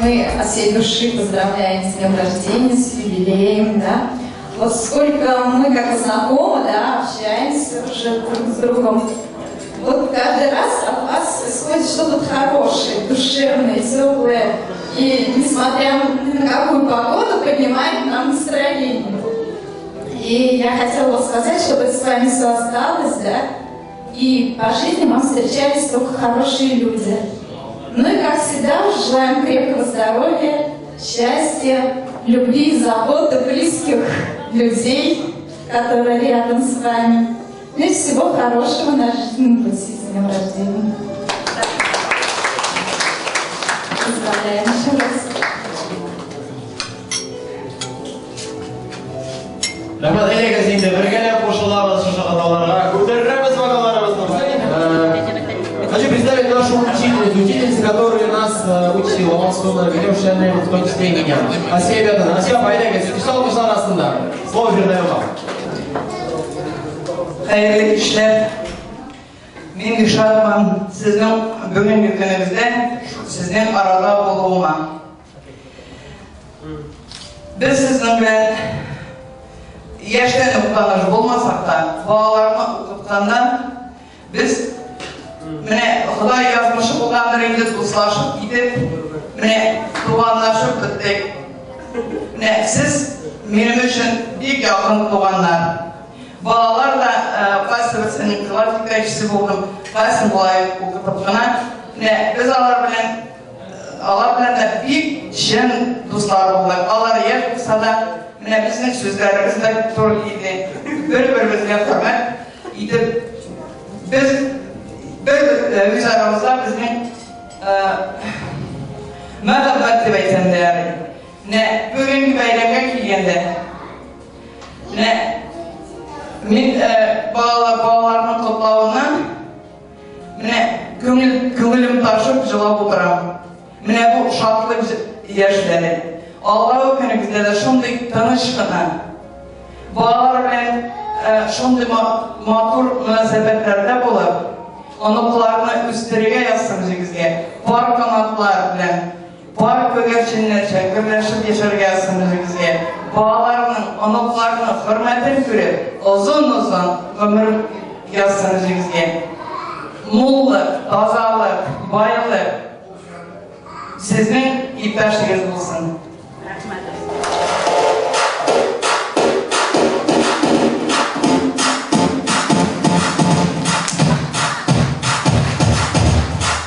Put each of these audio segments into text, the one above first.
Мы от всей души поздравляем с днем рождения, с юбилеем, да. Вот сколько мы как знакомы, да, общаемся уже друг с другом. Вот каждый раз от вас исходит что-то хорошее, душевное, теплое. И несмотря на какую погоду, поднимает нам настроение. И я хотела бы сказать, чтобы с вами все осталось, да. И по жизни вам встречались только хорошие люди. Ну и, как всегда, желаем крепкого здоровья, счастья, любви, заботы близких людей, которые рядом с вами. Ну и всего хорошего на жизненном пути. С днем рождения. Поздравляем еще раз. Рәхмәт, әйдәгез инде бергәләп кушылабыз шушы котлауларга. Күтәрәбез бокалларыбызны. Хочу представить нашу учительницу, учительницу, которая нас учила, Миләүшәне, в том числе и меня. Асия Бятовна. Асия апа, әйдәгез, көчле алкышлар астында. Слово передаем вам. Хәерле кичләр. Мин бик шатмын сезнең бүгенге көнегездә сезнең арада булуыма. Без сезнең белән яшьтән үк таныш булмасак та, балаларны укытканда без менә Ходай язмышы булгандыр инде, дуслашып китеп, менә туганлашып беттек. Менә сез минем өчен бик якын туганнар. Балалар да кайсы берсенең класс җитәкчесе булдым, кайсын болай укытып кына. Менә без алар белән дә бик чын дуслар булдык. Алар яшь булса да, менә безнең сүзләребез дә туры килде. Бер-беребезгә хөрмәт итеп, без бер үз арабызда безнең мәхәббәт дип әйтсәм дә ярый. Менә бүгенге бәйрәмгә килгәндә, менә мин балаларның котлавына менә күңелем ташып җылап утырам. Менә бу шатлык яшьләре. Аллаһу көнегездә дә шундый тыныч кына, балалар белән шундый матур мөнәсәбәтләрдә булып, оныкларны үстерергә язсын үзегезгә. Пар канатлар белән, пар күгәрченнәрчә гөрләшеп яшәргә язсын үзегезгә. Балаларның, оныкларның хөрмәтен күреп, озын-озын гомер язсын үзегезгә. Муллык, тазалык, байлык сезнең иптәшегез булсын.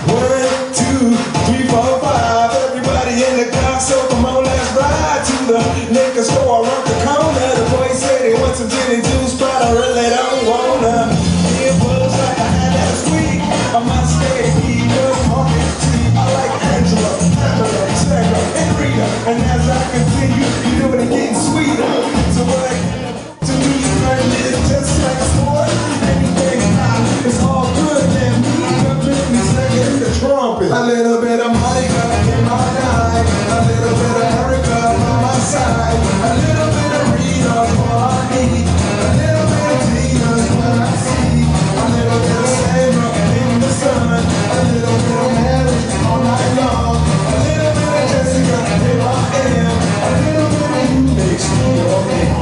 One, two, three, four, five. Everybody in the car, so come on, let's ride to the liquor store around the corner. The boys say they want some gin and juice, but I really don't wanna. It was like I had last week. I must stay here, talking to you. I like Angela, Pamela, Sandra, and Rita. And as I continue, you know it's getting sweeter. So what to me, friend, is just like sport. Anything pop, it's all good. And me, company, singing the trumpet. A little bit of Monica in my life, a little bit of Erica on my side, a little bit of Rita's all I need, a little bit of Tina's what I see, a little bit of Sandra in the sun, a little bit of Mary all night long, a little bit of Jessica, here I am, a little bit of you makes me your man.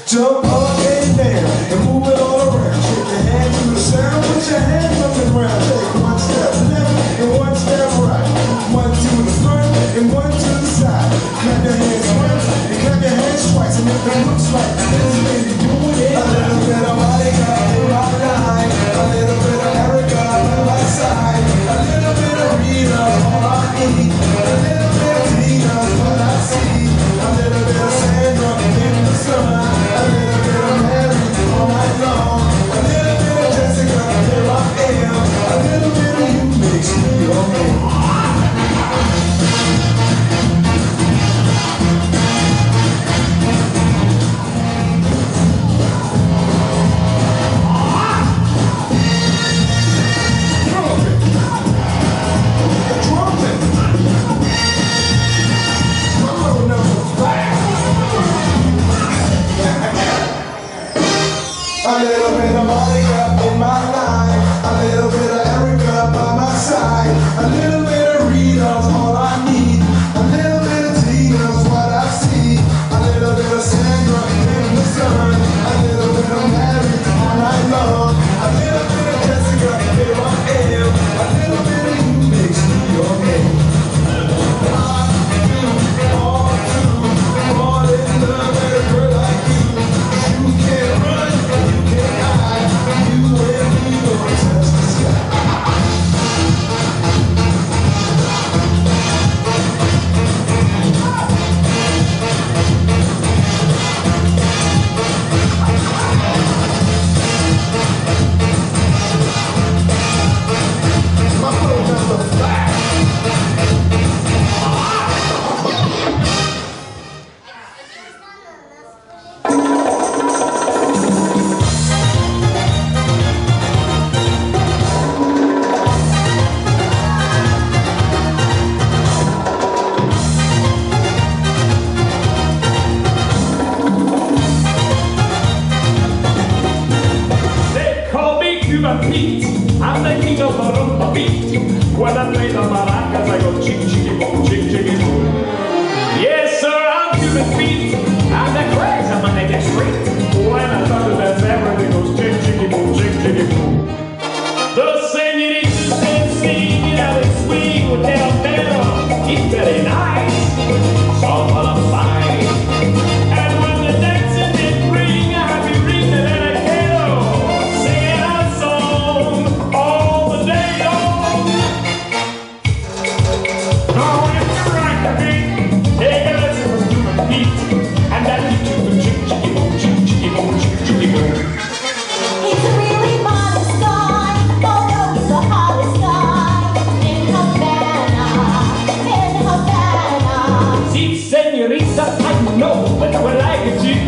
Jump up and down and move it all around. Shake your hand to the sound, put your hands on the ground. Take one step left and one step right. One to the front and one to the side. Clap your hands once and clap your hands twice. And if it looks like this, baby, doing it. A little bit of Monica in my life, a little bit of Erica on my side, a little bit of Rita's all I need, a little bit of Tina's what I see, a little bit of Sandra in the sun, a little bit of Mary all night long, a little bit of Jessica, here I am, a little bit of you makes me your man.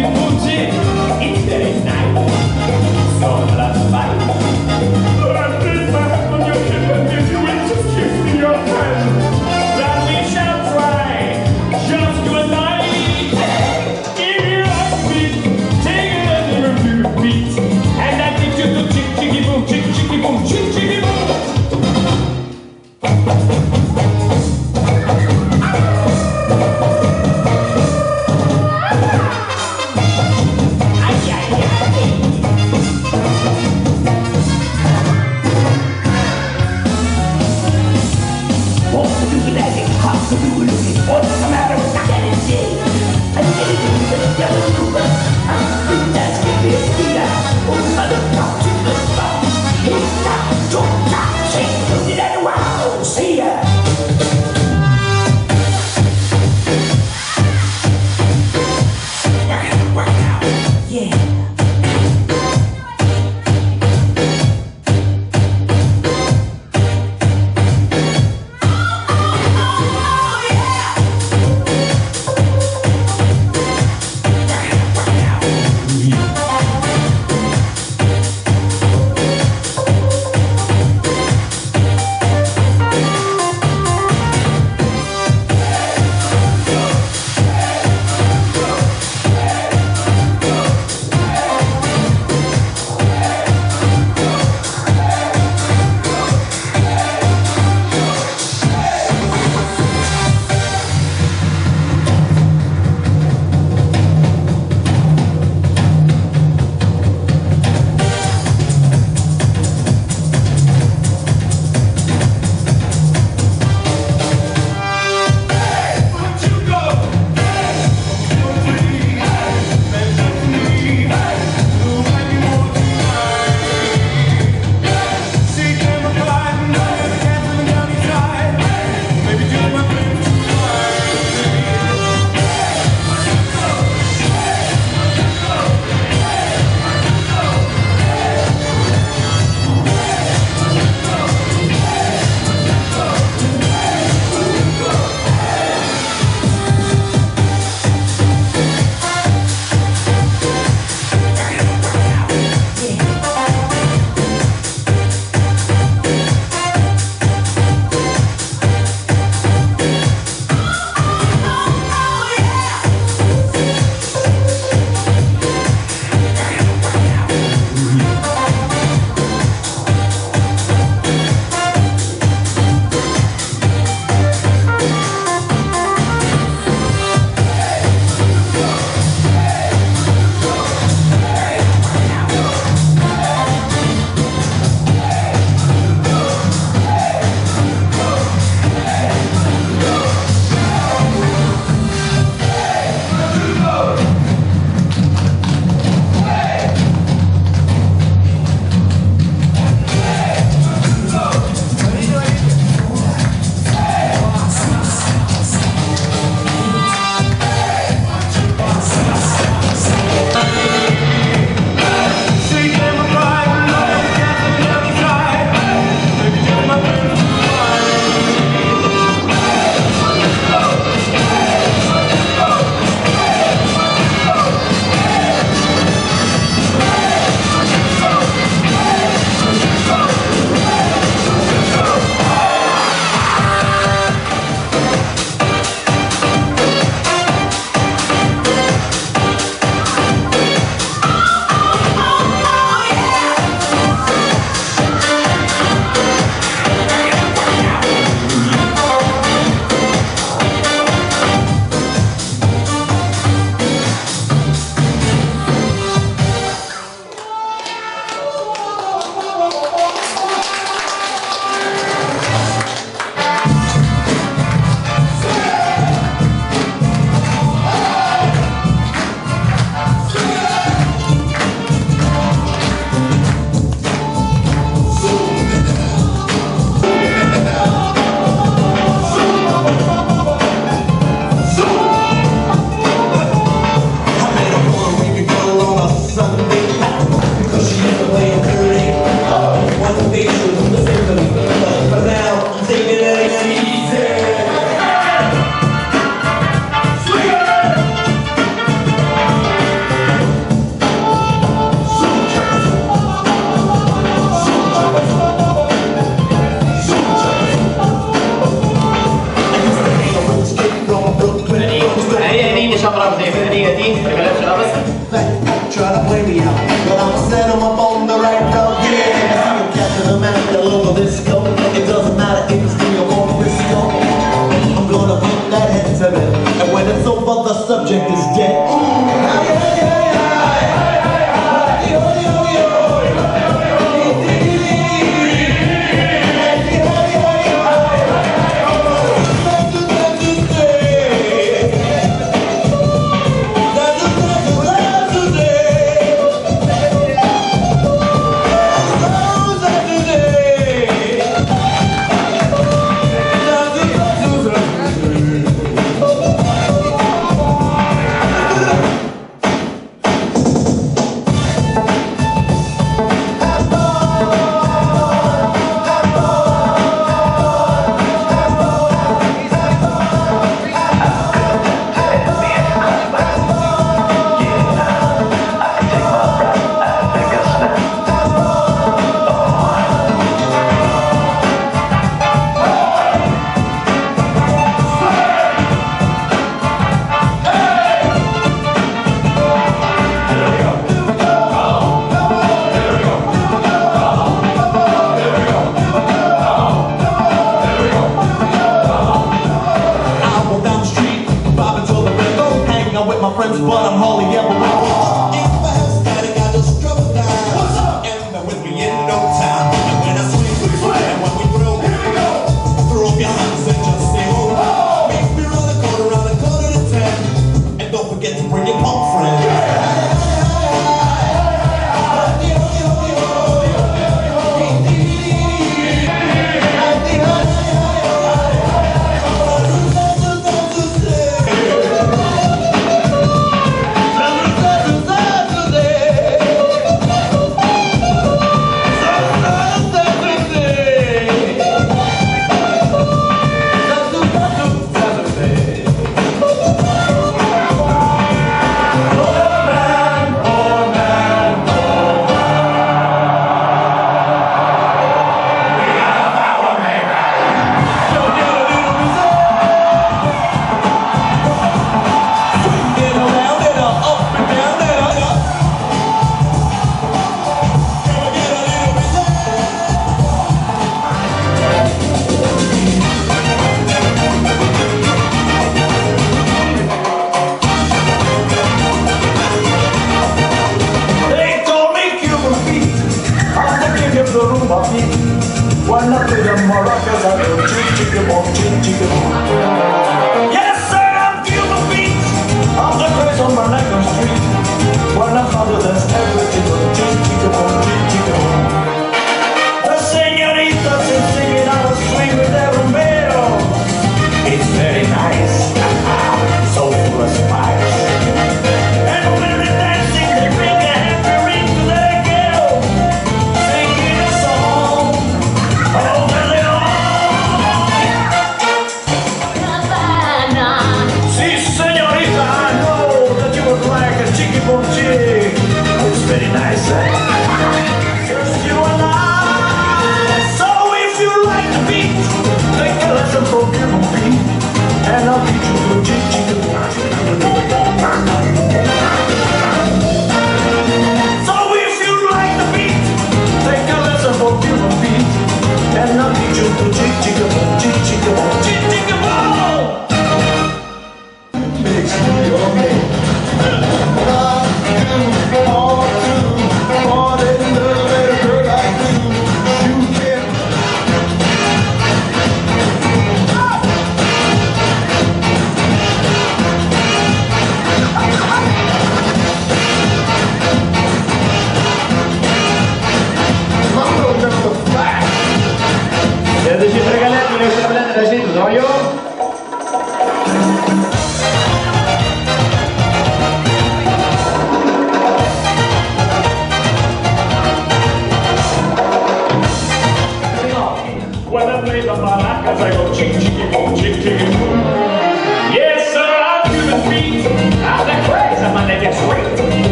chicky, boom, chick. It's very nice. So let's fight. I place my hand on your hip, and if you will just give me your hand, then we shall try. Just you and I. If you like me, take it and repeat. And I teach you to chick, chicky, boom, chick, chicky, boom, chick, chicky, boom. Әни, әти, бергәләп чыгабыз. Try to play me out, but I'ma set 'em up on the right road. Yeah, I'm catching them at the local disco. It doesn't matter if it's New York or Frisco. I'm gonna put that head to bed, and when it's over, the subject is dead. Ooh, yeah, yeah, yeah. Yo, yo, yo. I walk down the street, bobbing to the rhythm, hang out with my friends, but I'm hardly ever with them. If I have static, I just drop a dime. What's up? And they're with me in no time. And when I swing, we swing. And when we throw, here we go. Throw up your hands and just say, oh, oh. Meet me round the corner, round the corner to 10. And don't forget to bring your punk friend. Yeah.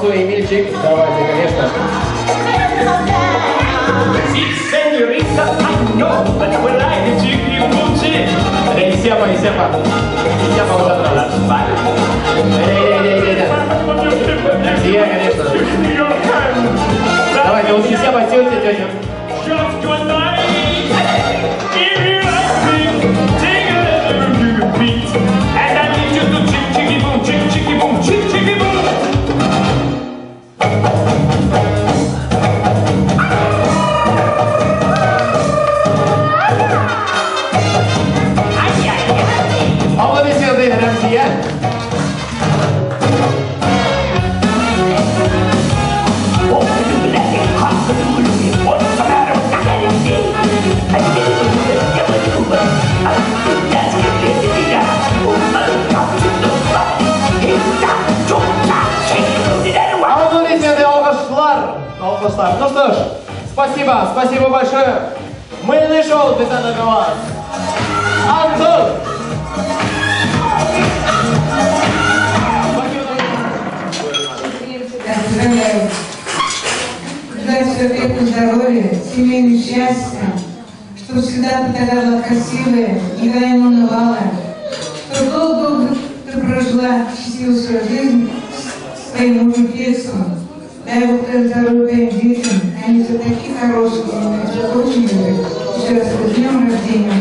Алсу и Эмильчик. Давайте, конечно. Россия, конечно. Давайте, вот Исепа, тетя, тетя. Аплодисменты, Россия. Аплодисменты, алкышлар. Алкышлар. Ну что ж, спасибо, спасибо большое. Мыльный шоу для вас. Антон! Поздравляю. Желаю человеку здоровья, семейного счастья, чтобы всегда ты такая была красивая, никогда не унывала, чтобы долго-долго ты прожила счастливую свою жизнь с своим мужем Феликсом. Дай Бог здоровья твоим детям, они все такие хорошие, я тебя очень люблю. Еще раз с днем рождения.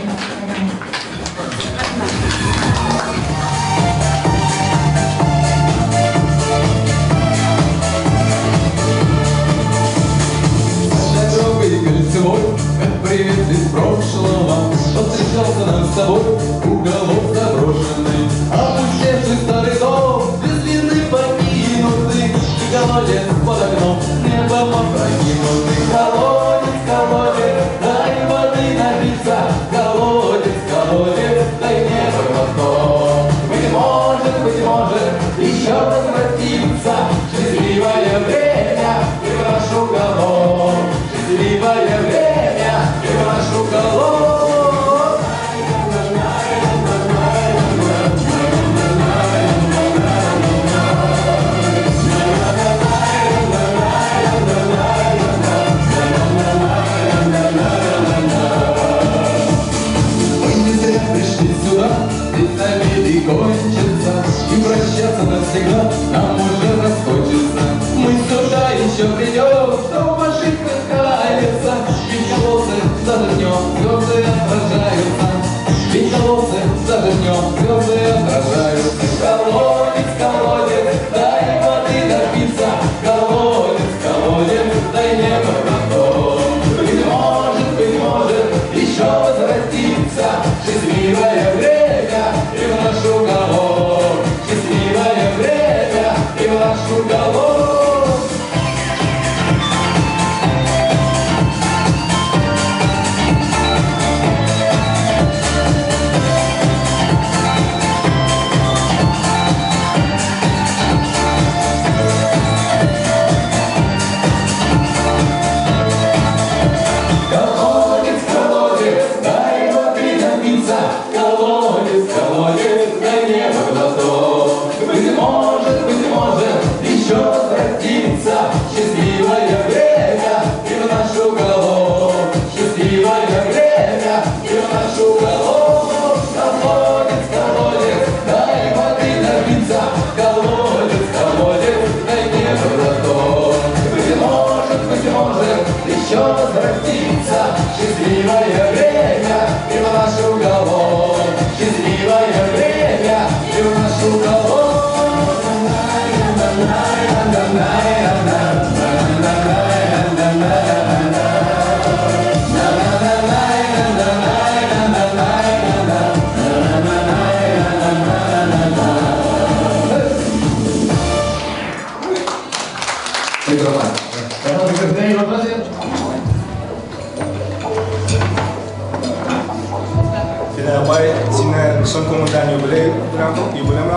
Привет из прошлого, повстречался нам с тобой уголок заброшенный, опустевший старый дом, без вины покинутый, и колодец под окном, небом опрокинутый. Колодец, колодец, дай воды напиться, колодец, колодец, дай небо глоток. Быть может, еще возвратится счастливое время и в наш уголок. Счастливое время и в наш уголок. Мы не зря пришли сюда, ведь обиды кончатся, и прощаться навсегда нам уже расхочется. Мы сюда еще придем, чтобы ошибка кается, ведь колодцы даже днем звезды отражаются. Ведь колодцы даже днем звезды отражаются. Колодец, колодец, дай воды напиться, колодец, колодец, дай небо глоток. Быть может, еще возвратится счастливое время и в наш уголок. Счастливое время и в наш уголок. Колодец, колодец, дай воды напиться, колодец, колодец, дай небо глоток. Быть может, еще возвратится счастливое время и в наш уголок. Счастливое время и в наш уголок. Колодец, колодец, дай воды напиться, колодец, колодец, дай небо глоток. Быть может, еще возвратится счастливое время и в наш уголок. Счастливое время и в наш уголок. Сине чын күңелдән юбилей белән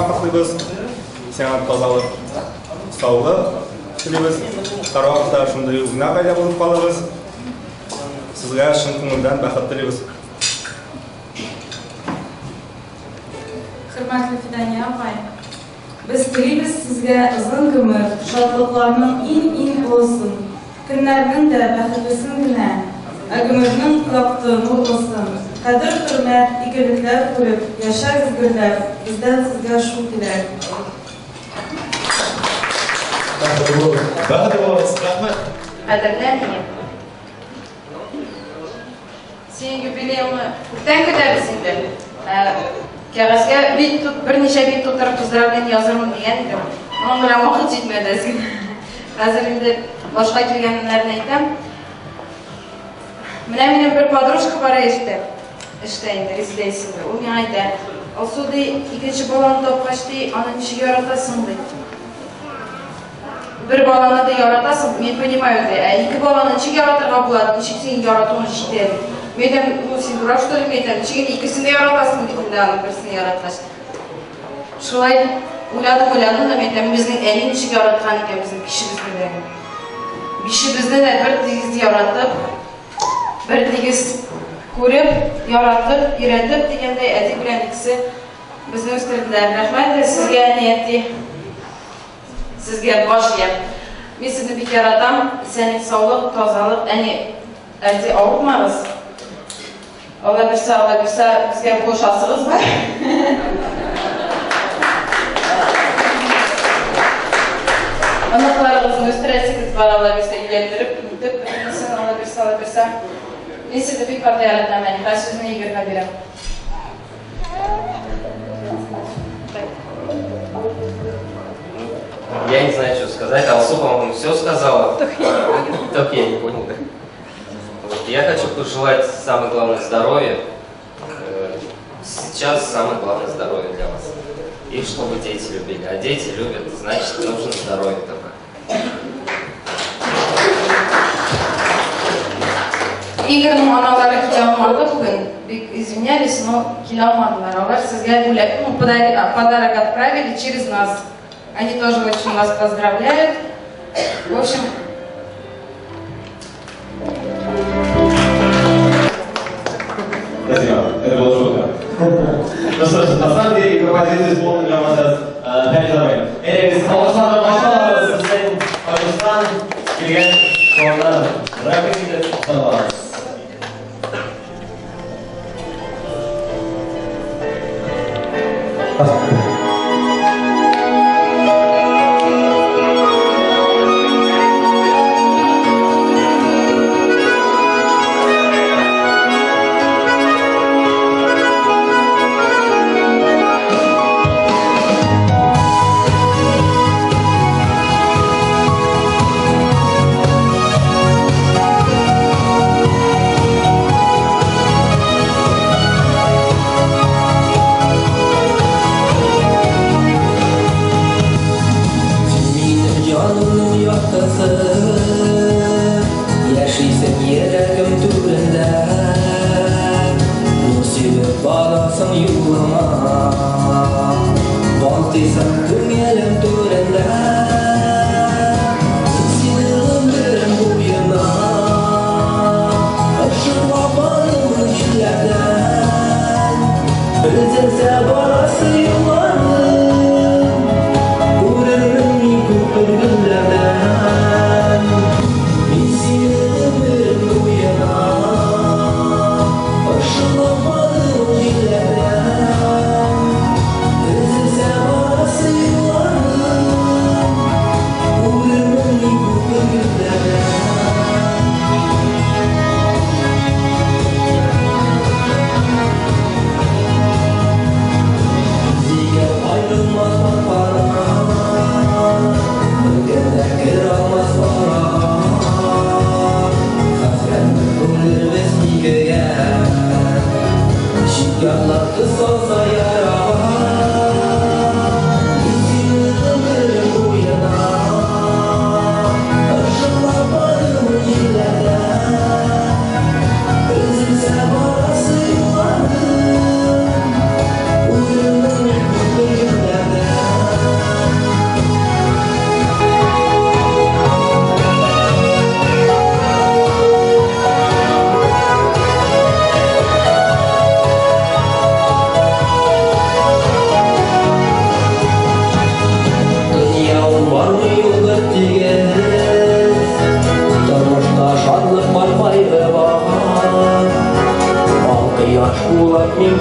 котлыйбыз. Сиңа тазалык, саулык телибез. Һәрвакытта шундый уйнак гаилә булып калыгыз. Сезгә чын күңелдән бәхет телибез. Хөрмәтле Фидания апай, Без телибез сезгә озын гомер, шатлыкларның иң-иң олысын, көннәрнең дә бәхетлесен генә, ә гомернең якты, нурлысын. Кадер-хөрмәт, игелекләр күреп, яшәгез гөрләп, бездән сезгә шул теләк. Бәхетле булыгыз. Бәхетле булыгыз. Рәхмәт. Кадерле әнием. Синең юбилееңны күптән көтәбез инде. Кәгазьгә бит берничә бит тутырып поздравление язырмын дигән идем. Моның белән вакыт җитмәде әз генә. Хәзер инде башка килгәннәрне әйтәм. Менә минем бер подружка бар эштә. Эштә инде, Резидә исемле. Ул миңа әйтә, Алсу, ди, икенче баланы тапкач, ди, аны ничек яратасың, ди. Бер баланы ди яратасың, мин понимаю ди, ә ике баланы ничек яратырга була, ничек синең яратуың җитә ди. Мин әйтәм, ну син дурак что ли, мин әйтәм, ничек инде икесен дә яратасың бит инде аның берсен яраткач. Шулай уйладым, уйладым да, мин әйтәм, безнең әни ничек яраткан икән безнең бишебезне дә. Бишебезне дә бер тигез яратып, бер тигез күреп, яратып, өйрәтеп дигәндәй, әти белән икесе безне үстерделәр. Рәхмәт сезгә, әни, әти. Сезгә баш иям. Мин сезне бик яратам. Исәнлек, саулык, тазалык. Әни, әти, авыртмагыз. Алла бирсә, Алла бирсә, безгә булышасыгыз бар. Оныкларыгызны үстерәсегез бар, Алла бирсә, өйләндереп, нитеп, бөтенесен Алла бирсә, Алла бирсә. Мин сезне бик каты яратам, әни. Хәзер сүзне Игорьга бирәм. Я не знаю, что сказать. Алсу, по-моему, все сказала. Только я не понял, да? Вот. Я хочу пожелать самое главное здоровья. Сейчас самое главное здоровье для вас. И чтобы дети любили. А дети любят, значит, нужно здоровье только. Игорьның аналары килә алмады бүген. Бик извинялись, но килә алмадылар. Алар сезгә бүләк, ну, подарок отправили через нас. Они тоже очень вас поздравляют. В общем, Спасибо, это было жутко. Ну что ж, на самом деле, композицию исполнили вам сейчас 5 забрали. Элегез, алкышларга башалабыз, сезнең Пакистан килгән туганнар. Рәхмәт итеп котларбыз.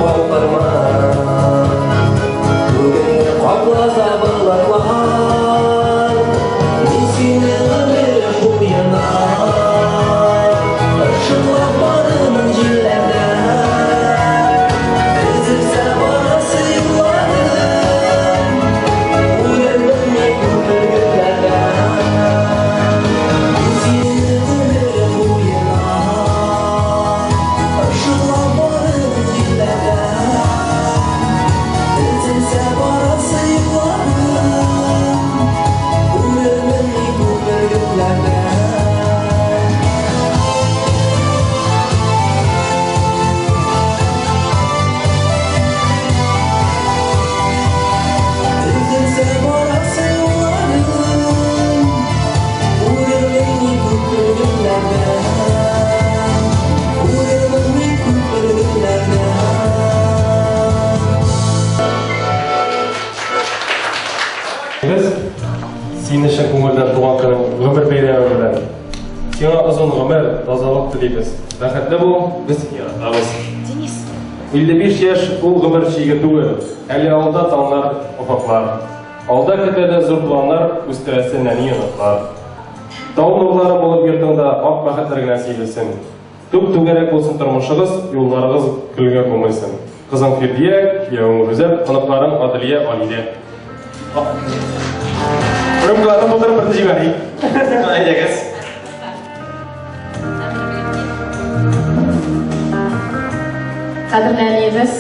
алырмын. Күгеңне капласа болытлар, мин сине гомерем буена ышыклап барырмын җилләрдә. Өзелсә барасы юлларым, үрермен мин күпер гөлләрдә. Мин сине гомерем буена ышыклап барырмын җилләрдә. Өзелсә барасы юлларым, үрермен мин күпер гөлләрдә. Өзелсә барасы юлларым, үрермен мин күпер гөлләрдә. Үрермен мин күпер гөлләрдә. Без сине чын күңелдән туган көнең гомер бәйрәме белән. Сиңа озын гомер, тазалык телибез. Бәхетле бул, без сине яратабыз. Денис. 55 яшь ул гомер чиге түгел. Әле алда таңнар, офыклар. Алда көтәле зур планнар, үстерәсе нәни оныклар. Тау нурлары булып йортыңда ак бәхетләр генә сибелсен. Түп-түгәрәк булсын тормышыгыз, юлларыгыз көлгә күмелсен. Кызың Фирдия, киявең Рүзәл, оныкларың Аделия, Алилә. Рюмкаларны тутырып берне җибәрик. Әйдәгез. Кадерле әниебез,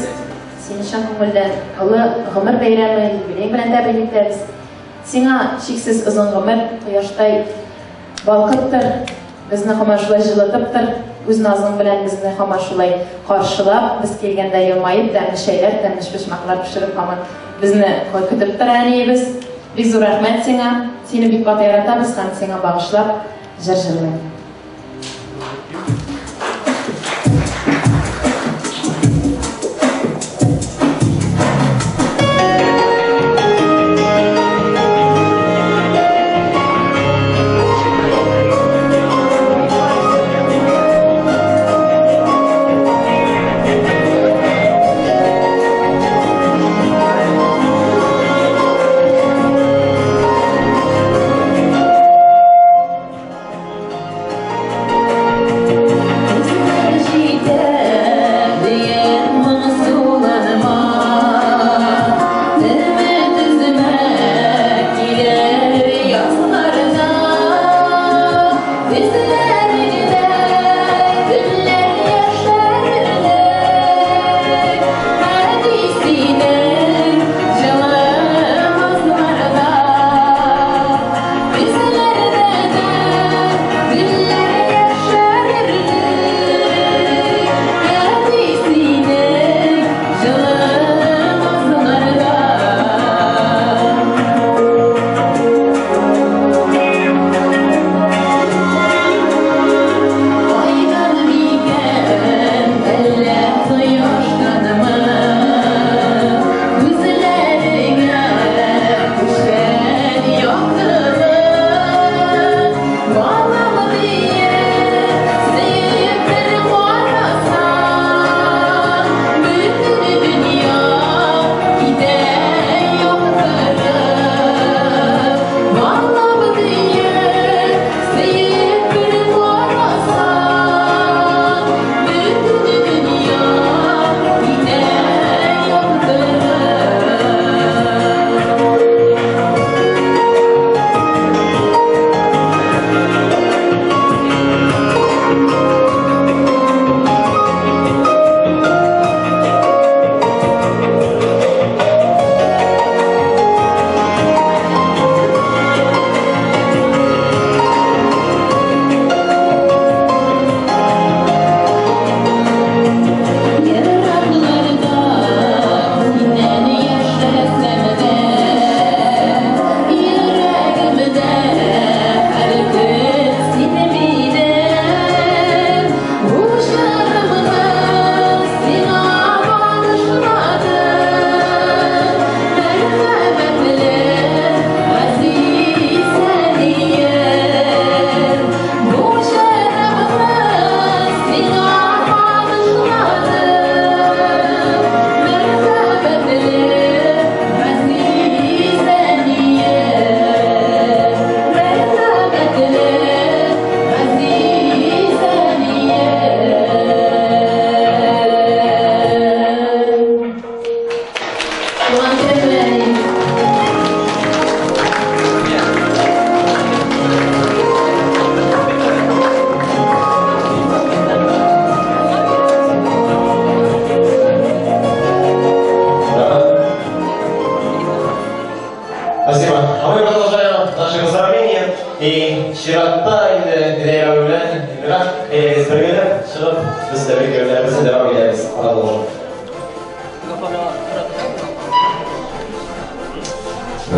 сине чын күңелдән олы гомер бәйрәме, юбилей белән тәбрик итәбез. Сиңа чиксез озын гомер, кояштай балкып тор, безне һаман шулай җылытып тор, үз назың белән безне һаман шулай каршылап, без килгәндә елмаеп, тәмле чәйләр, тәмле өчпочмаклар пешереп һаман безне көтеп тора әниебез. Бик зур рәхмәт сиңа. Сине бик каты яратабыз һәм сиңа багышлап җыр җырлыйм.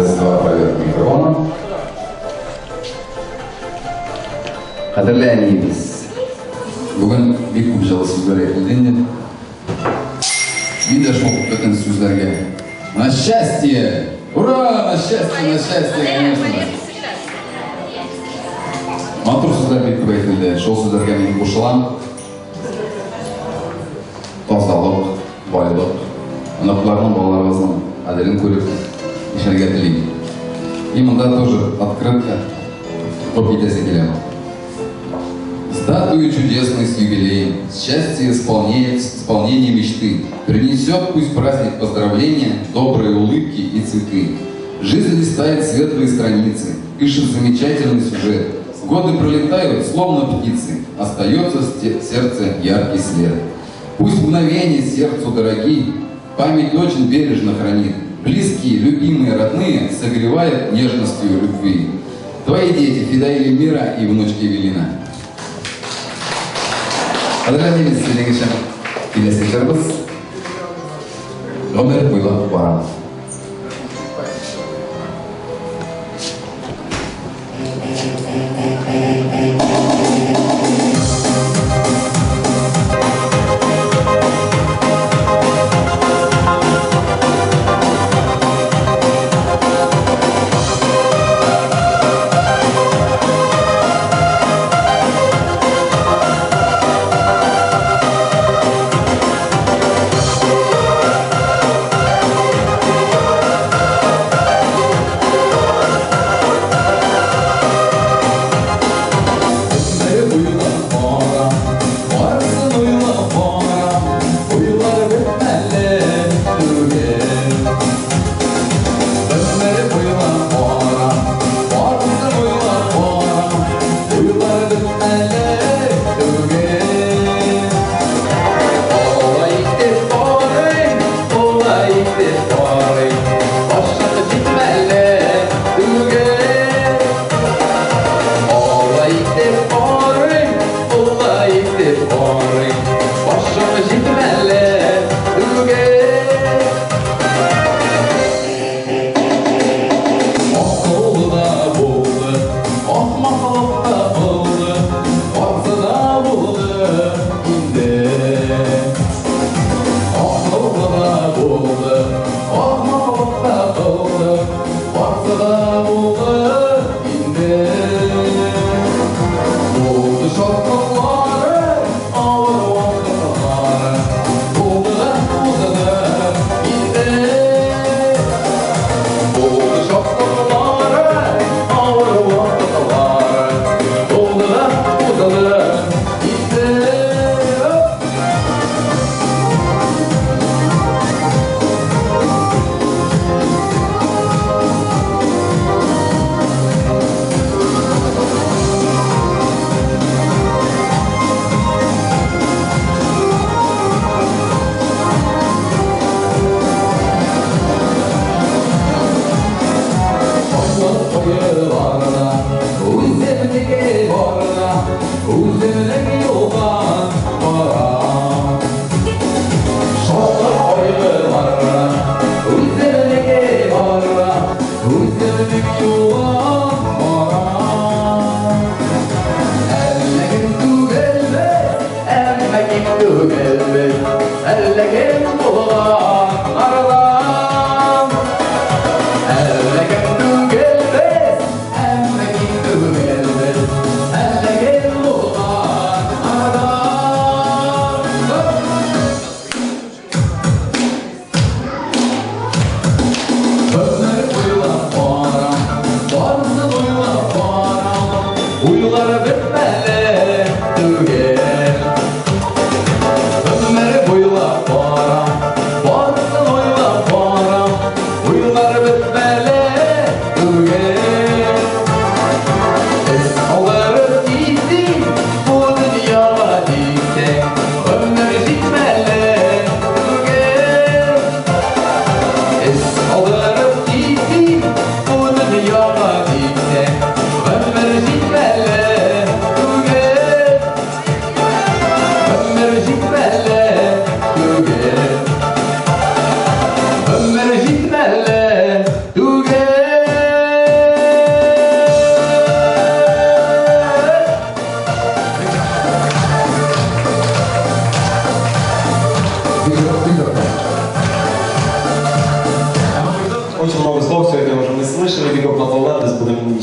Раз, два, проверка микрофона. Кадерле әниебез, бүген бик күп җылы сүзләр әйтелде инде. Мин дә шул бөтен сүзләргә. На счастье! Ура! На счастье, на счастье, конечно. Матур сүзләр бик күп әйтелде. Шул сүзләргә мин кушылам. Тазалык, байлык, оныкларның, балаларыбызның кадерен күреп яшәргә телим. И монда тоже открытка укып китәсе килә. С датою чудесной, с юбилеем, счастье исполнение мечты. Принесет пусть праздник поздравления, добрые улыбки и цветы. Жизнь листает светлые страницы, пишет замечательный сюжет. Годы пролетают, словно птицы, остается в сердце яркий след. Пусть мгновения сердцу дороги, память очень бережно хранит. Близкие, любимые, родные согревают нежностью любви. Твои дети Фидаиль, Эльмира и внучки Эвелина. Кадерле әниебез, синең өчен киләсе җырыбыз «Гомер буйлап барам».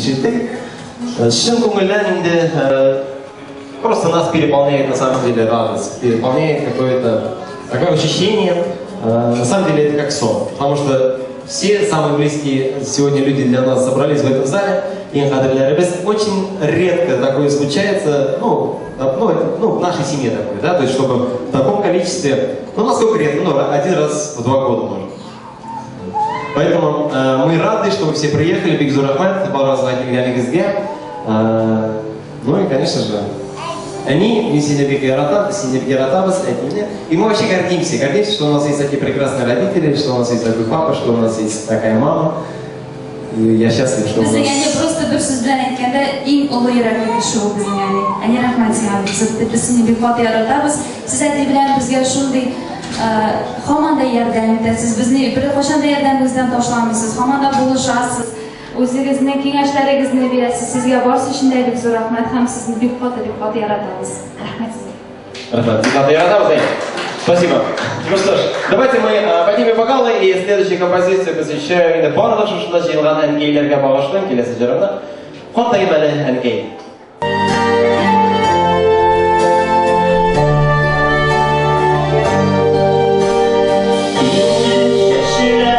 Ишеттек. Чын күңелдән инде просто нас переполняет на самом деле радость, переполняет какое-то такое ощущение. На самом деле это как сон, потому что все самые близкие сегодня люди для нас собрались в этом зале. Иң кадерлеләребез. Очень редко такое случается, ну, это, ну, в нашей семье такое, да, то есть чтобы в таком количестве, ну, насколько редко, ну, один раз в 2 года может. Поэтому мы рады, что вы все приехали. Бик зур рәхмәт, барыгызга килгәнегезгә. Ну и, конечно же, әни, мин сине бик яратам, сине бик яратабыз, әтине. И мы вообще гордимся, гордимся, что у нас есть такие прекрасные родители, что у нас есть такой папа, что у нас есть такая мама. И я счастлив, что у нас. Безнең әни просто бер сүз белән әйткәндә иң олы йөрәкле кеше ул безнең әни. Әни, рәхмәт сиңа. Без сине бик каты яратабыз. Сез әти белән безгә шундый һаман да ярдәм итәсез. Безне беркайчан да ярдәмегездән ташламыйсыз. Һаман да булышасыз. Үзегезнең киңәшләрегезне бирәсез. Сезгә барысы өчен дә бик зур рәхмәт һәм сезне бик каты, бик каты яратабыз. Рәхмәт сезгә. Рәхмәт. Каты яратабыз, әй. Спасибо. Ну что ж, давайте мы поднимем бокалы, и следующую композицию посвящаю инде барлык шушында җыелган әнкәйләргә багышлыйм киләсе җырымны. Картаем әле, әнкәй. Чәчәкләр.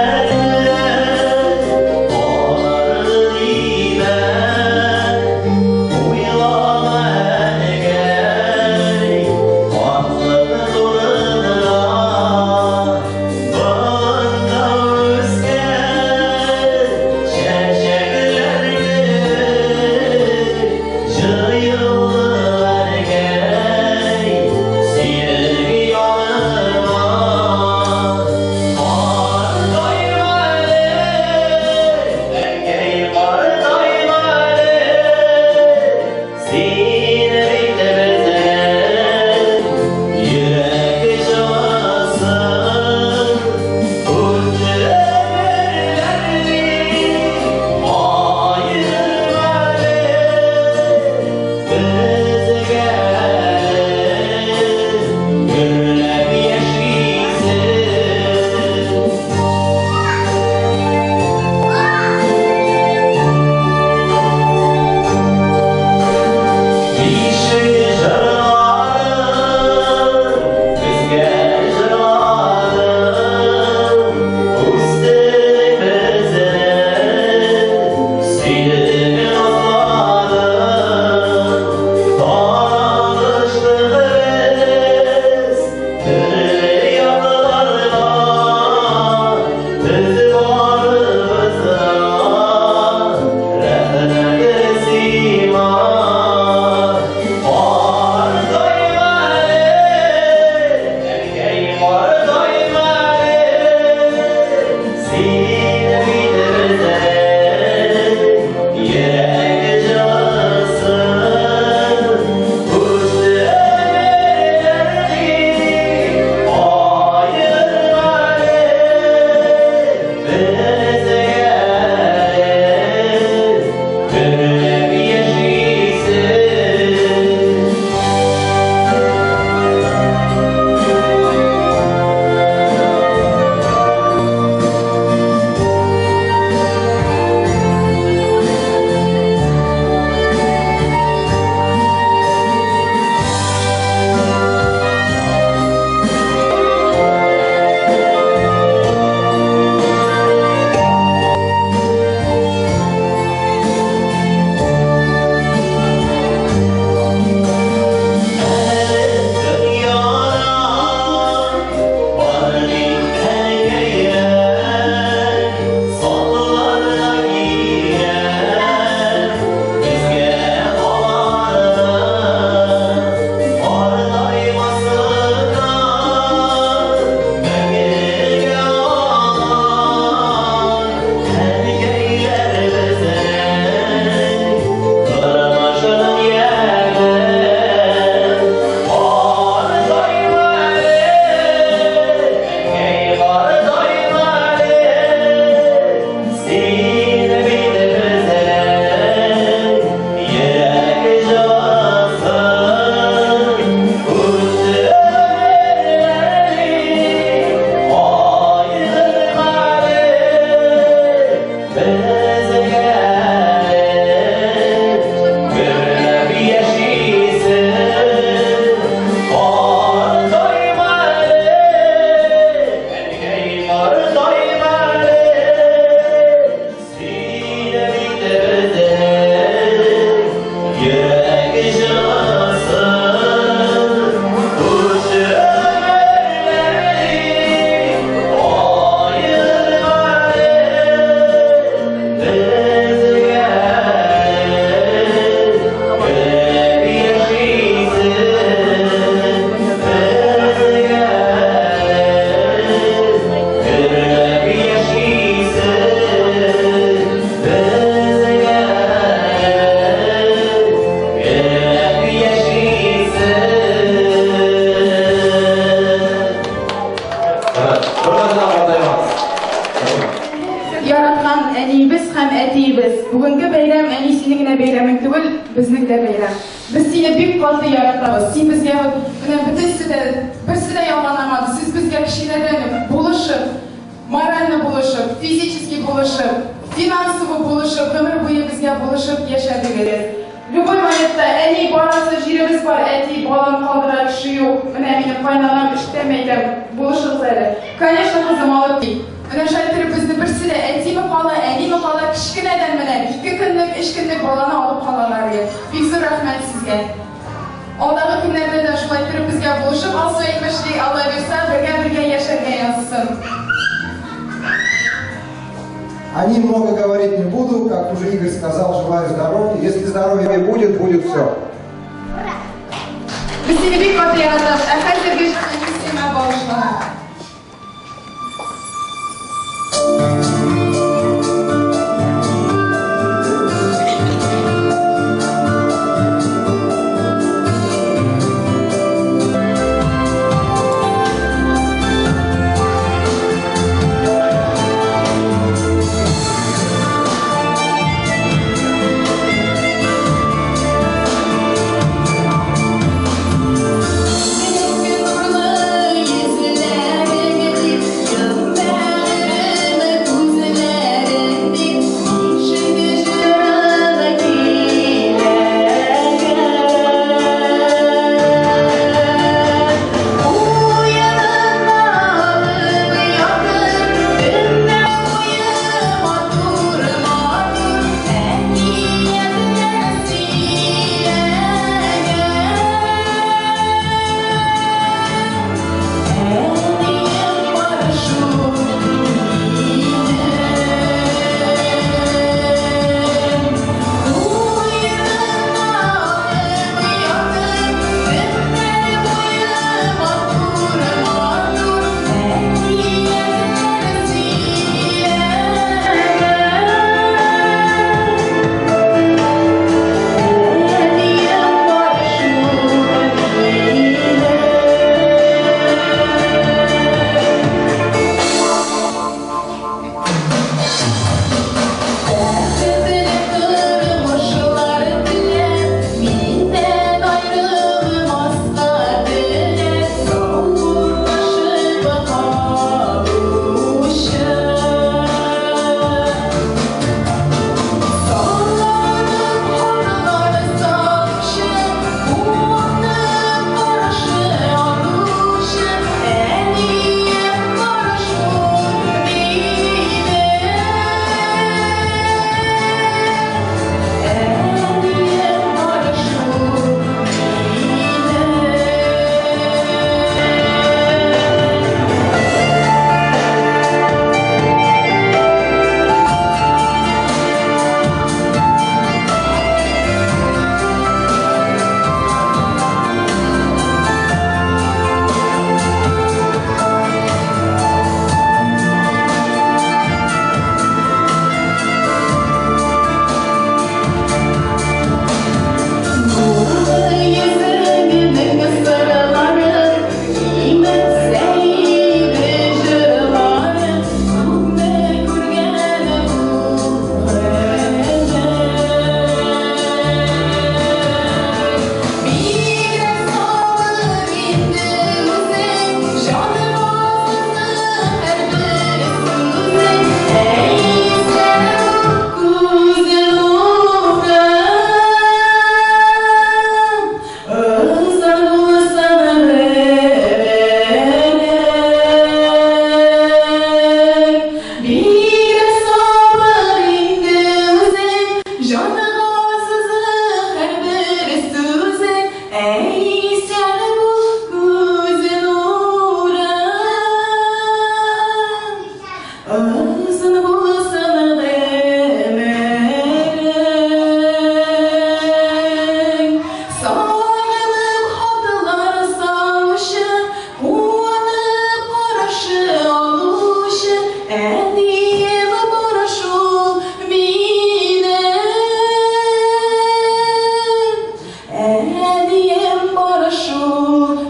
әниебез һәм әтиебез. Бүгенге бәйрәм әни синең генә бәйрәмең түгел, безнең дә бәйрәм. Без сине бик каты яратабыз. Син безгә менә бөтенесе дә, берсе дә ялганламады. Сез безгә кечкенәдән үк булышып, морально булышып, физически булышып, финансово булышып, гомер буе безгә булышып яшәдегез. Любой моментта әни барасы җиребез бар, әти баланы калдыра кеше юк. Менә минем кайнанам эштә мәйтәм, булышыгыз әле. Конечно, кызым алып кил. Менә шулай иттереп безне берсе дә әтиме кала, әниме кала, кечкенәдән менә 2 көнлек, 3 көнлек баланы алып калалар иде. Бик зур рәхмәт сезгә. Алдагы көннәрдә дә шулай иттереп безгә булышып, Алсу әйтмешли, Алла бирсә, бергә-бергә яшәргә язсын. О ней много говорить не буду, как уже Игорь сказал, желаю здоровья. Если здоровье будет, будет все. Без сине бик каты яратабыз. Ә хәзерге җыр әни сиңа багышлана.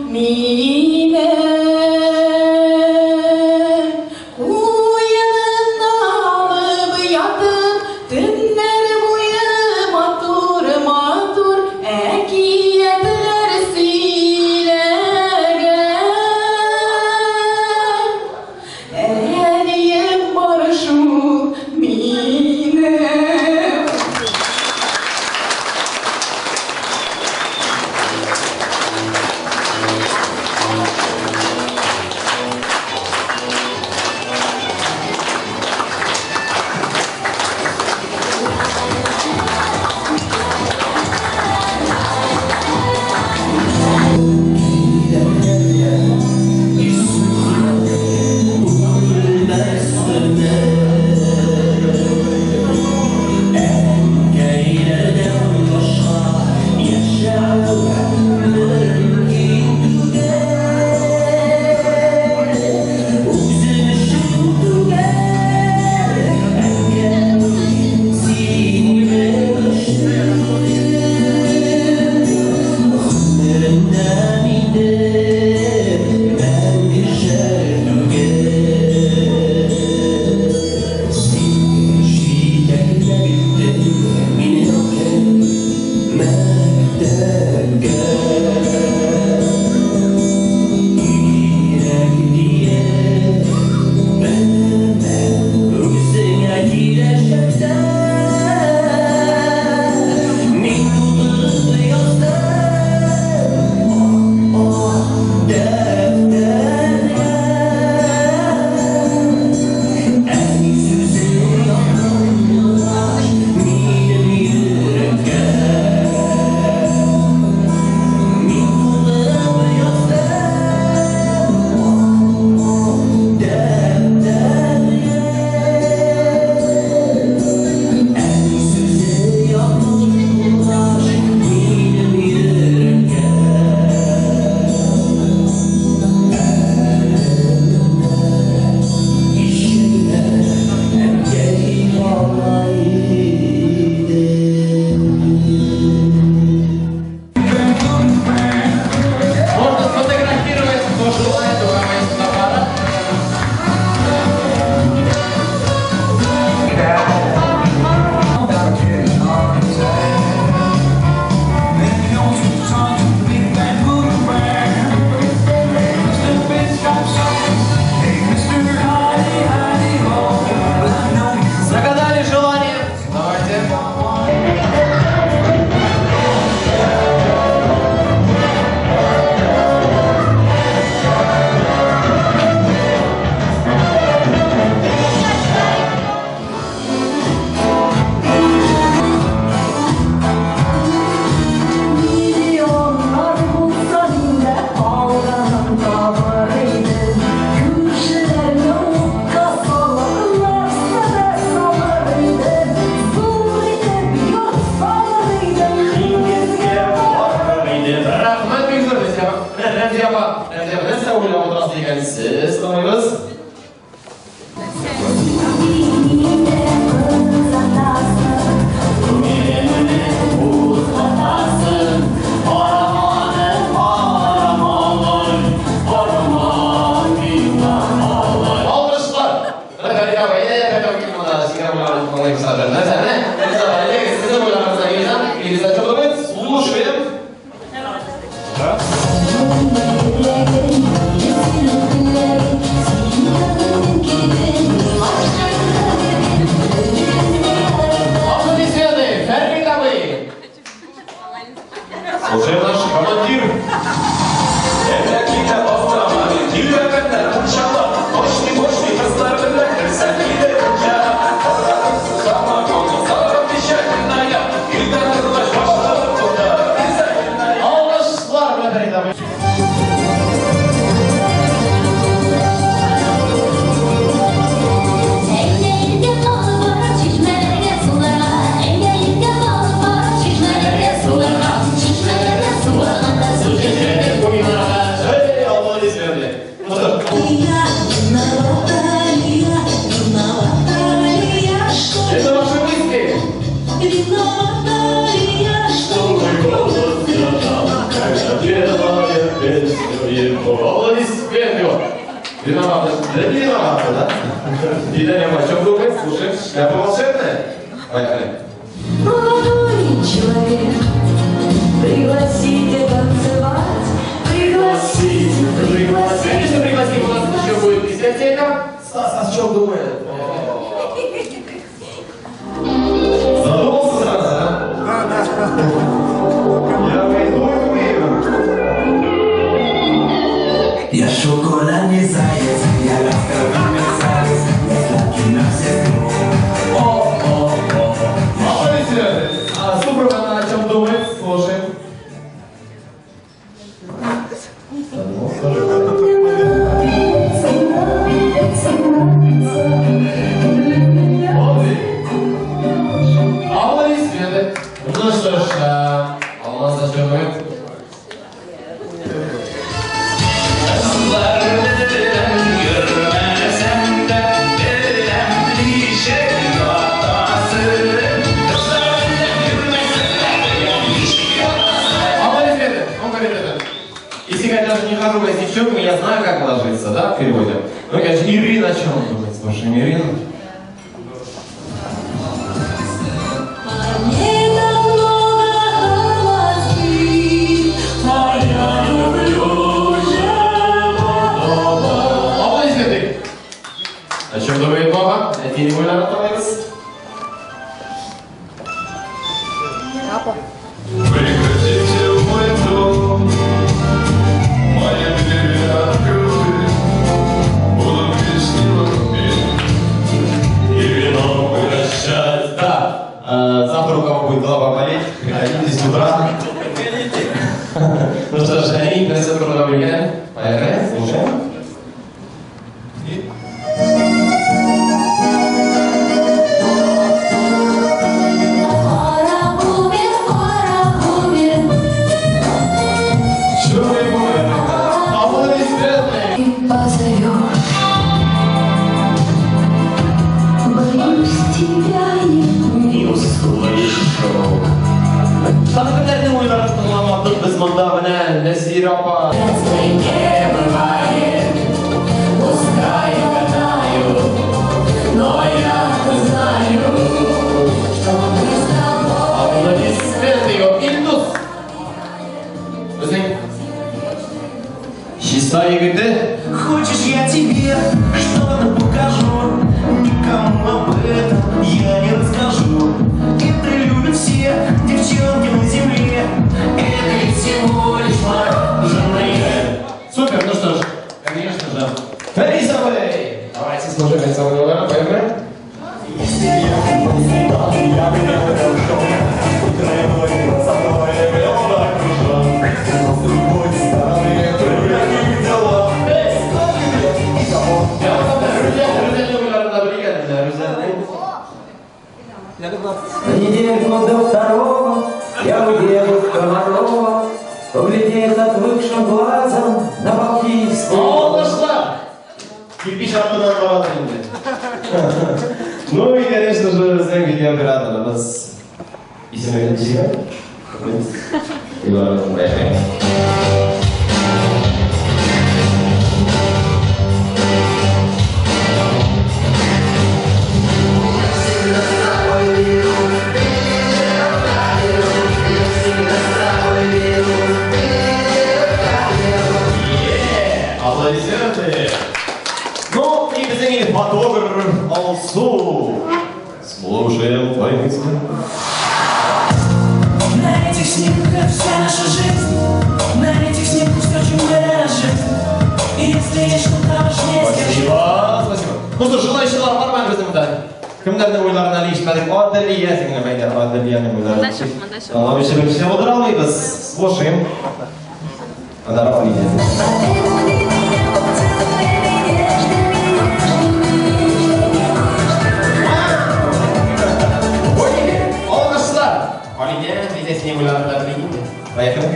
Минем. Куеныңда Фәрит абый, әйдә, Фәрит абый, кил монда, сиңа уйларны тыңлыйбыз хәзер. Нәрсә, менә, Илгиз абый, әйдәгез, сезнең уйларыгызны, Илгиз, Илгиз, о чем думает? Слушаем. Да? Аплодисменты, Фәрит абый. Слушаем наш командир. Алкышлар белән Фәрит абый. Эй, аплодисменты. Ну что ж, это ваши мысли. Когда пела песню его. Аплодисменты. Виновата. Да не виновата, да? Дида, о чем думает? Слушаем. Шляпа волшебная. Поехали. Молодой человек, пригласите танцевать, пригласите, пригласите. Конечно, пригласим. У нас еще будет дискотека. Стас, о чем думает? Задумался сразу, да? Я пойду и умею. Я шоколадный заяц, я ласковый мерзавец, я сладкий на всех. О-о-о. Аплодисменты. А супруга она о чем думает? Слушаем. Аплодисменты. Ну что ж, Алмаз о чем думает? Аплодисменты. Он говорит это. Если я даже не хожу с девчонками, я знаю, как ложиться, да, в переводе. Ну, конечно, Ирина о чем думает? Слушаем Ирину. Аплодисменты. О чем думает мама? Әтине уйларып тыңлыйбыз. Приходите в мой дом, мои двери открыты, буду песни вам петь и вином угощать. Да, завтра у кого будет голова болеть, приходите с утра. Ну что ж, Әни, нәрсә турында уйлыйм? Поехали, слушаем. Аплодисменты. Боюсь, тебя Не услышу. Тагы кемнәрнең уйларын тыңламадык без монда, менә Нәзира апа. Не бывает, пускай гадаю, но я-то знаю, что мы с тобой. Аплодисменты, Илдус. Безнең чиста егете. Хочешь, я тебе что-то покажу? Никому об этом я не расскажу. Это любят все девчонки на земле. Это ведь всего лишь мороженое. Супер, ну что ж, конечно же, Фәрис абый. Давайте слушаем Фәрис абый уйларын, поехали. Рүзәлнең уйларын да белик әле, Рүзәлнең. Недельку до второго я уеду в Комарово, поглядеть отвыкшим глазом на Балтийский. Алкышлар! Кирпич артыннан барады инде. Ну и, конечно же, безнең видеооператорыбыз исеме ничек? Уйларын тыңлыйк. Алсу. Слушаем твои мысли. На этих снимках вся наша жизнь, на этих снимках все, чем дорожит. И если есть что-то важнее, скажи. Спасибо, спасибо. Ну что, желающие бармы безнең монда? Кемнәрнең уйларын әле ишетмәдек? Аделия сеңлем, әйдә, Аделиянең уйларын. Монда чык, монда чык. Аңламыйча бер кеше булдыра алмыйбыз. Слушаем. Аннары Алия. Алкышлар. Алия, Лидия синең уйларыңны да белик инде. Поехали.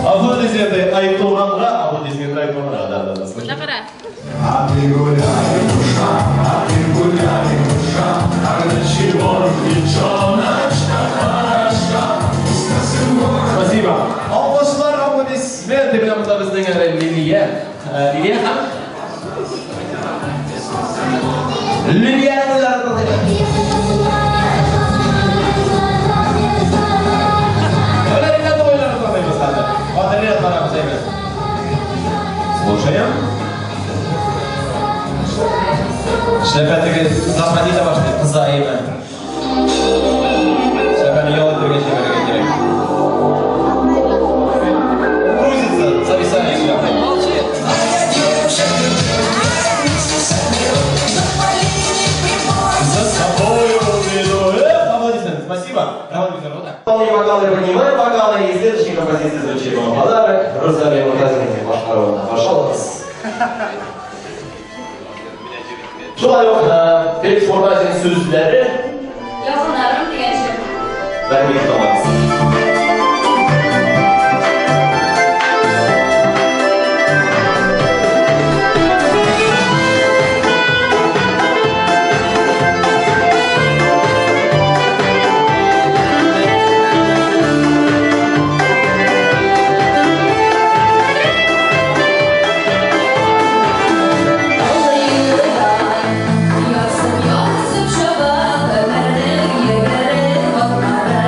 Аплодисменты Айтуганга, аплодисменты Айтуганга, да, да, да, слушай. Монда кара. А ты гуляй, душа, а ты гуляй, душа, а для чего девчоночка хороша? Спасибо. Алкышлар, аплодисменты белән монда безнең әле Лилия. Лилия һәм Лилиянең уйларын тыңлыйбыз. Менә Лилиянең уйларын тыңлыйбыз хәзер. Аделия барабыз әйбәт. Слушаем. Эшләпә теге заходи да башлый, кыза әйбәт. Эшләпәне ял итәргә җибәрергә кирәк. Грузится, зависает шляпа. За собой уведу. Аплодисменты, спасибо. Роман Викторович, вот так. Вполне бокалы, поднимаем бокалы. И следующей композиции звучит вам подарок. Розалия Муртазина, Башкарова. Пожалуйста. Шулай ук, Феликс Муртазин сүзләре. Якыннарым дигән җыр. Бәрмик тыңлагыз. Ярсып, ярсып чаба, гомернең йөгерек атлары.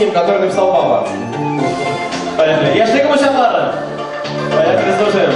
песням, которые написал папа. Поехали. Яшьлегем учаклары. Поехали, слушаем.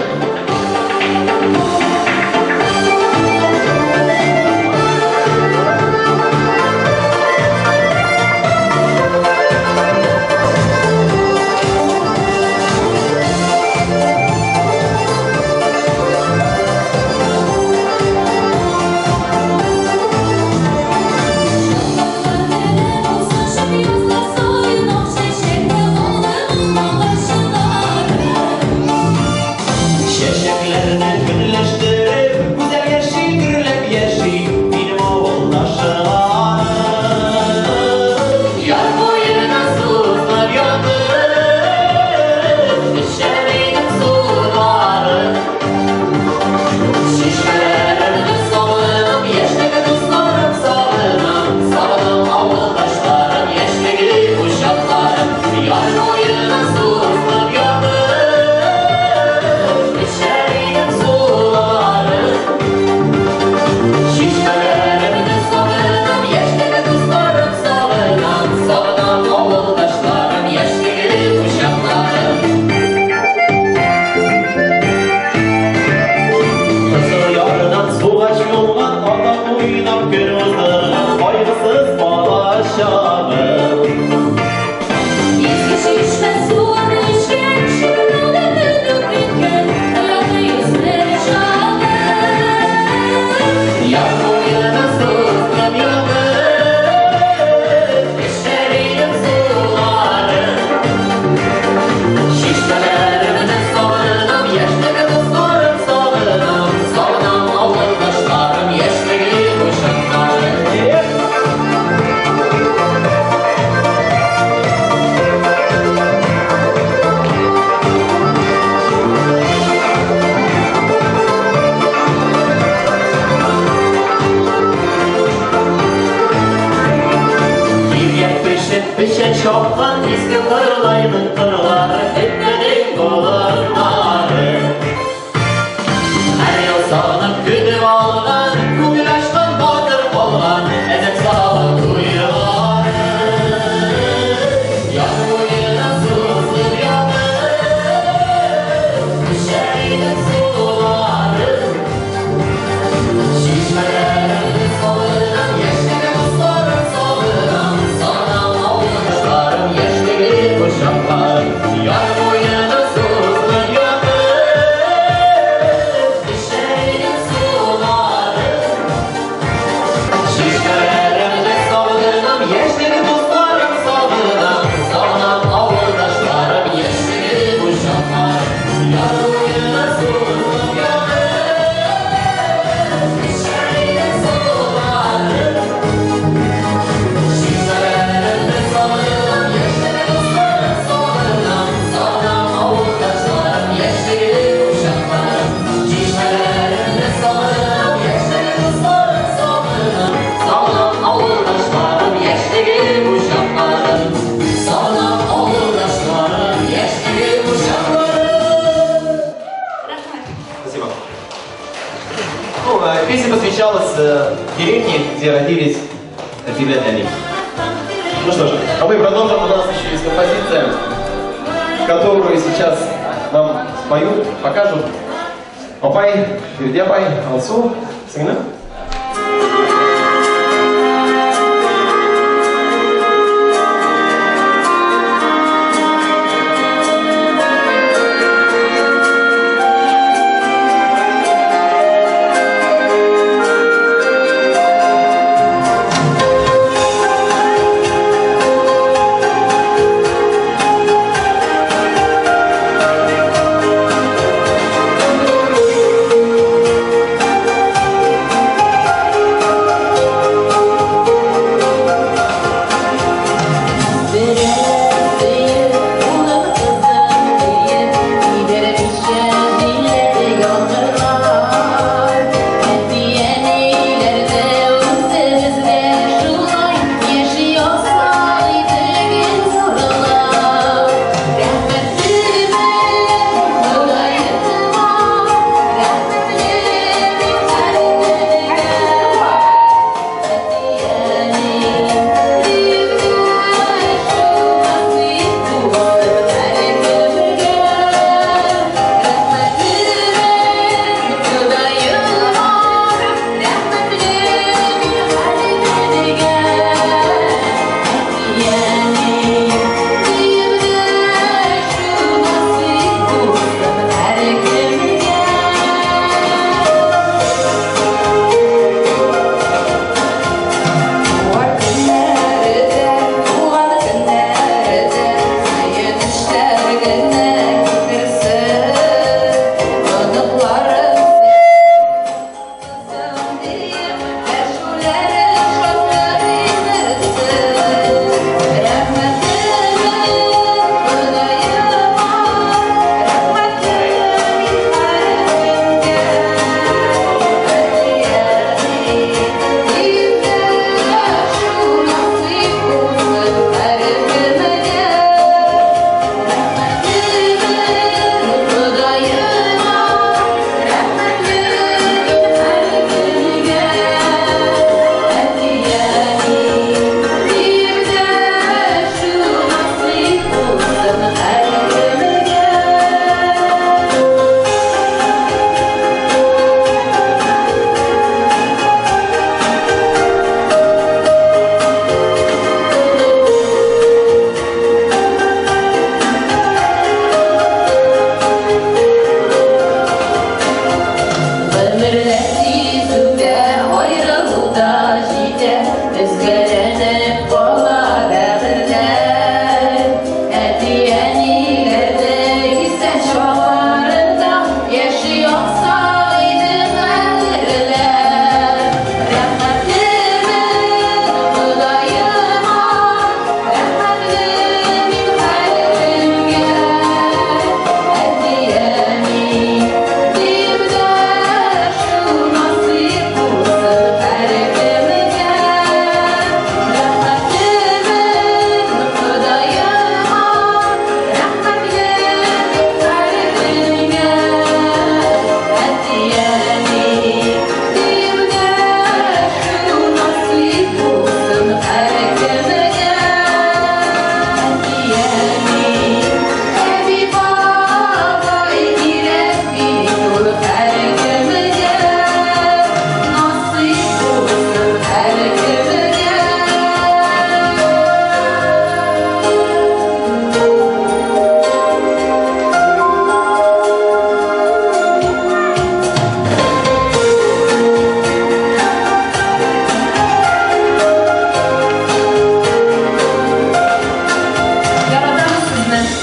Деревни, где родились Филатели. Ну что же, а мы продолжим. У нас еще есть композиция, которую сейчас нам споют, покажут. Апай, Фердяпай, Алсу, Сыгна.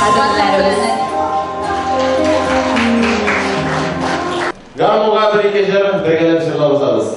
Кадерләребез. Гармунга бер-ике җыр бергәләп җырлап узабыз.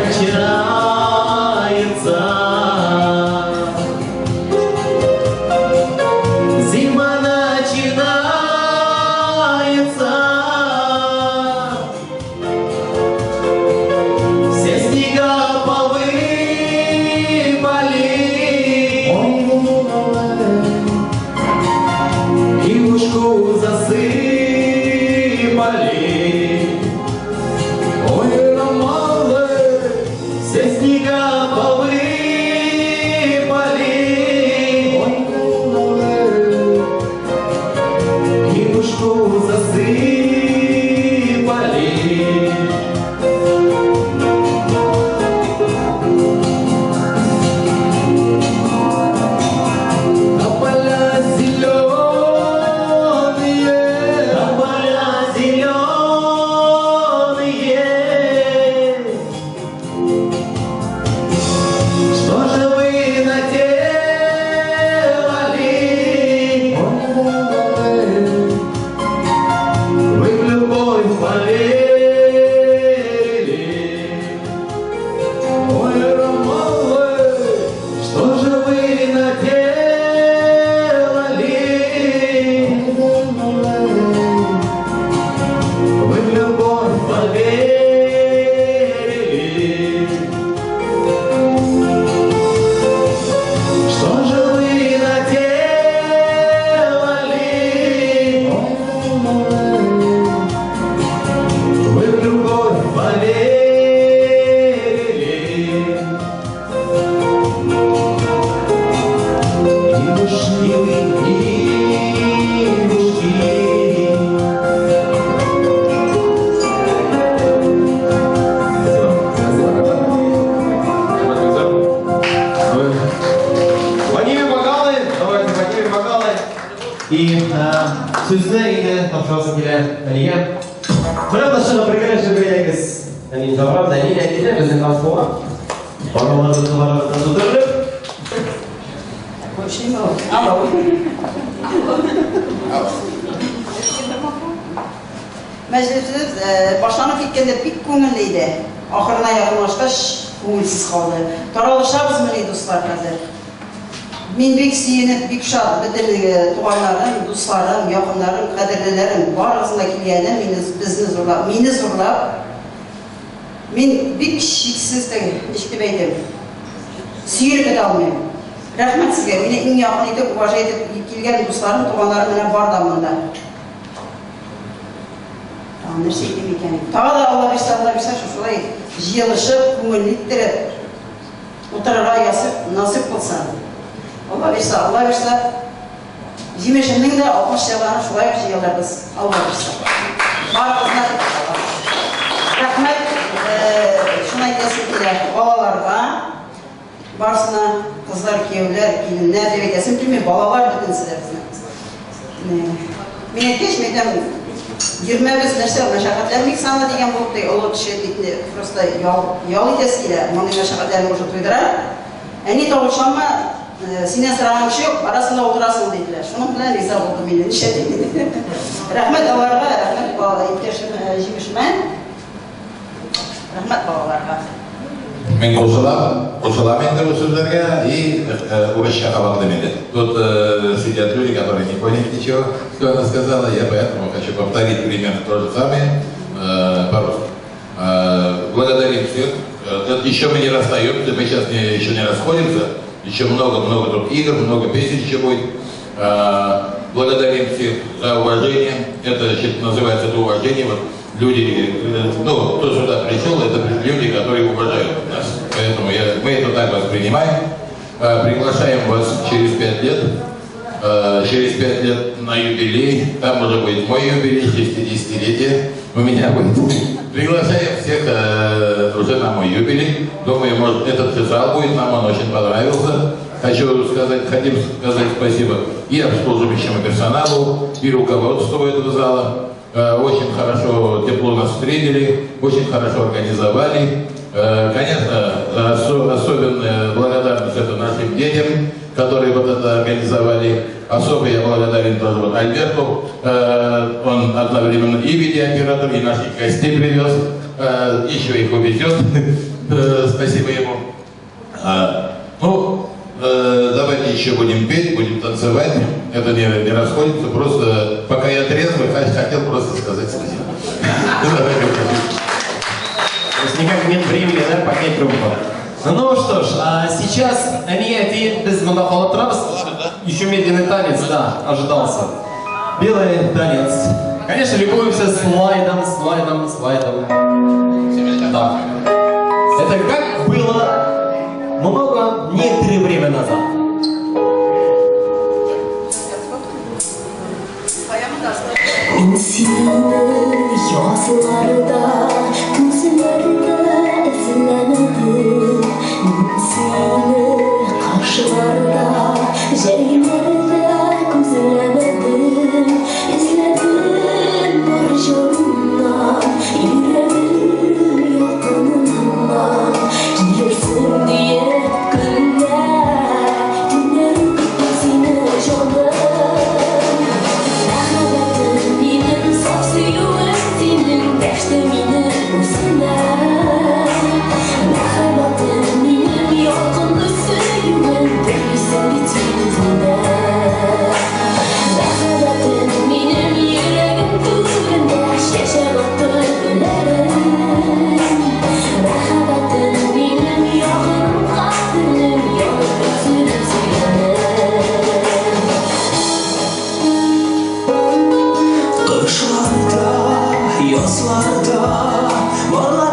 кончается. Зима начинается. Все снега повыпали. Ивушку засыпали. Ой, ромалы, все снега повыпали. Ой, ромалы, ивушку засыпали. Тополя зеленые, тополя зеленые. Что же вы наделали? Вы в любовь поверили. Ой, ромалы, что же вы наделали? Вы в любовь поверили. Что же вы наделали? Вы в любовь поверили. Ивушки, ивушки. Поднимем бокалы, давайте поднимем бокалы. И сүзне инде тапшырасы килә Әлигә. Менә чыгып бергәләшеп бәйләгез. Әни җавап, әни әтиләр безнең Алсуга. Бокалларыбызны барыбыздан тутырып. Больше не могу. Алло. Мәҗлесебез башланып киткәндә бик күңелле иде. Ахырына якынлашкач күңелсез калды. Таралышабызмыни, дуслар, хәзер? Мин бик сөенеп, бик шат, бөтен туганнарым, дусларым, якыннарым, кадерлеләрем барыгызның да килгәне мине безне зурлап, мине зурлап. Мин бик чиксез теге, ничек дип әйтәм, сөенеп бетә алмыйм. Рәхмәт сезгә, мине иң якын итеп, уважать итеп килгән дусларым, туганнарым менә бар да монда. Тагын нәрсә әйтим икән? Тагы да Алла бирсә, Алла бирсә, шушылай җыелышып, күңелле иттереп утырырга ясып, насыйп булса. Алла бирсә, Алла бирсә, җимешемнең дә 60 елларын шулай ук җыелырбыз. Алла бирсә. Барыгызны рәхмәт, шуны әйтәсем килә, балаларга, барысына, кызлар, кияүләр, киленнәр дип әйтәсем килми, балалар бөтенесе дә безнең. Мин әйткәч, мин әйтәм, йөрмәбез, нәрсә, мәшәкатьләр бик санлы дигән булып, ди, олы кеше бит инде просто ял, ял итәсе килә, мондый мәшәкатьләрне уже туйдыра. Әни тавышланма, синнән сораган кеше юк, барасың да утырасың, диделәр. Шуның белән риза булдым инде, нишләтим инде. Рәхмәт аларга, рәхмәт бала иптәшем, җимешемә. Рәхмәт балаларга. Мин кушылам, кушылам инде бу сүзләргә и урысча кабатлыйм инде. Тут сидят люди, которые не поняли ничего, что она сказала, я поэтому хочу повторить примерно то же самое по-русски. Благодарим всех. Еще мы не расстаемся, мы сейчас еще не расходимся. Еще много-много тут игр, много песен еще будет. Благодарим всех за уважение. Это называется это уважение. Вот люди, ну, кто сюда пришел, это люди, которые уважают нас. Поэтому мы это так воспринимаем. Приглашаем вас через 5 лет. Через 5 лет на юбилей. Там уже будет мой юбилей, 60-летие у меня будет. Приглашаем всех уже на мой юбилей. Думаю, может, этот зал будет, нам он очень понравился. Хочу сказать, хотим сказать спасибо и обслуживающему персоналу, и руководству этого зала. Очень хорошо, тепло нас встретили, очень хорошо организовали. Конечно, особенная благодарность это нашим детям, которые вот это организовали. Особо я благодарен тоже вот Альберту. Он одновременно и видеооператор, и наших гостей привез, еще их увезет. Спасибо ему. Ну, давайте еще будем петь, будем танцевать. Это не расходится, просто пока я трезвый, хотел просто сказать спасибо. То есть никак нет времени, да, поднять трубку. Ну что ж, а сейчас они один без монохолотрабс. Еще медленный танец, да, ожидался. Белый танец. Конечно, любуемся слайдом, слайдом, слайдом. Так. Это как было много, некоторое время назад. Мин сине язларда, күзләрдә эзләмәдем. Мин сине кашларда, җәйләрдә күзләмәдем. Эзләдем бар җанымнан, йөрәгем ялкыныннан. Килерсең диеп көннәр, төннәр көттем сине җаным. Мәхәббәтем минем, саф сөюем синең, дәште мине үзенә. Мәхәббәтем минем, ялкынлы сөюем, телисең бит син үзеңә. Мәхәббәтем минем, йөрәгем түрендә, чәчәк атты гөлләрем. Мәхәббәтем минем, якыным, кадерлем, янып өзелеп сөйгәнем. Кышларда, язларда, барлар